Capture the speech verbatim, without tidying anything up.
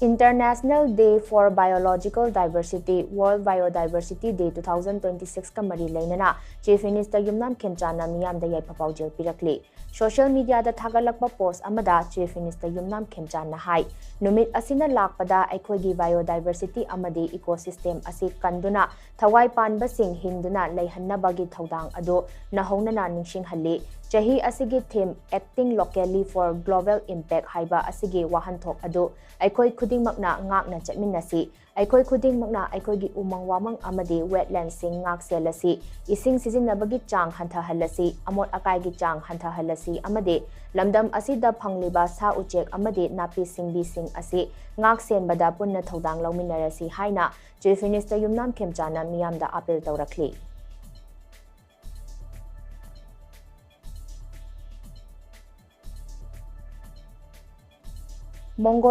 International Day for Biological Diversity, World Biodiversity Day two thousand twenty-six ꯀ ꯃꯔꯤ ꯂꯩꯅꯅ Chief Minister ꯌꯨꯝꯅꯥꯝ ꯈꯦꯝꯆꯥꯟꯅ ꯃꯤꯌꯥꯝꯗ ꯌꯥꯏꯐ ꯄꯥꯎꯖꯦꯜ ꯄꯤꯔꯛꯂꯤ꯫ Social media ꯗ ꯊꯥꯒꯠꯂꯛꯄ post ꯑꯃꯗ Chief Minister ꯌꯨꯝꯅꯥꯝ ꯈꯦꯝꯆꯥꯟꯅ ꯍꯥꯏ, ꯅꯨꯃꯤꯠ ꯑꯁꯤꯅ ꯂꯥꯛꯄꯗ ꯑꯩꯈꯣꯏꯒꯤ biodiversity ꯑꯃꯗꯤ ecosystem ꯑꯁꯤ ꯀꯟꯗꯨꯅ ꯊꯋꯥꯏ ꯄꯥꯟꯕꯁꯤꯡ ꯍꯤꯡꯗꯨꯅ ꯂꯩꯍꯟꯅꯕꯒꯤ ꯊꯧꯗꯥꯡ ꯑꯗꯨ ꯅꯧꯍꯧꯅꯅ ꯅꯤꯡꯁꯤꯡꯍꯜꯂꯤ꯫ ꯆꯍꯤ ꯑꯁꯤꯒꯤ theme Acting Locally for Global Impact ꯍꯥꯏꯕ ꯑꯁꯤꯒꯤ ꯋꯥꯍꯟꯊꯣꯛ ꯑꯗꯨ ꯑꯩꯈꯣꯏ ꯈꯨꯗꯤꯡꯃꯛꯅ ꯉꯥꯛꯅ ꯆꯠꯃꯤꯟꯅꯁꯤ꯫ ꯑꯩꯈꯣꯏ ꯈꯨꯗꯤꯡꯃꯛꯅ ꯑꯩꯈꯣꯏꯒꯤ ꯎꯃꯪ ꯋꯥꯃꯪ ꯑꯃꯗꯤ wetlands ꯁꯤꯡ ꯉꯥꯛ ꯁꯦꯜꯂꯁꯤ, ꯏꯁꯤꯡ ꯁꯤꯖꯤꯟꯅꯕꯒꯤ ꯆꯥꯡ ꯍꯟꯊꯍꯜꯂꯁꯤ, ꯑꯃꯣꯠ ꯑꯀꯥꯏꯒꯤ ꯆꯥꯡ ꯍꯟꯊꯍꯜꯂꯁꯤ ꯑꯃꯗꯤ ꯂꯝꯗꯝ ꯑꯁꯤꯗ ꯐꯪꯂꯤꯕ ꯁꯥ ꯎꯆꯦꯛ ꯑꯃꯗꯤ ꯅꯥꯄꯤ ꯁꯤꯡꯕꯤꯁꯤꯡ ꯑꯁꯤ ꯉꯥꯛ ꯁꯦꯟꯕꯗ ꯄꯨꯟꯅ ꯊꯧꯗꯥꯡ ꯂꯧꯃꯤꯟꯅꯔꯁꯤ ꯍꯥꯏꯅ Chief Minister ꯌꯨꯝꯅꯥꯝ ꯈꯦꯝꯆꯥꯟꯅ ꯃꯤꯌꯥꯝꯗ appeal ꯇꯧꯔꯛꯂꯤ꯫ ꯃꯣꯡꯒꯣꯂꯤꯌꯥ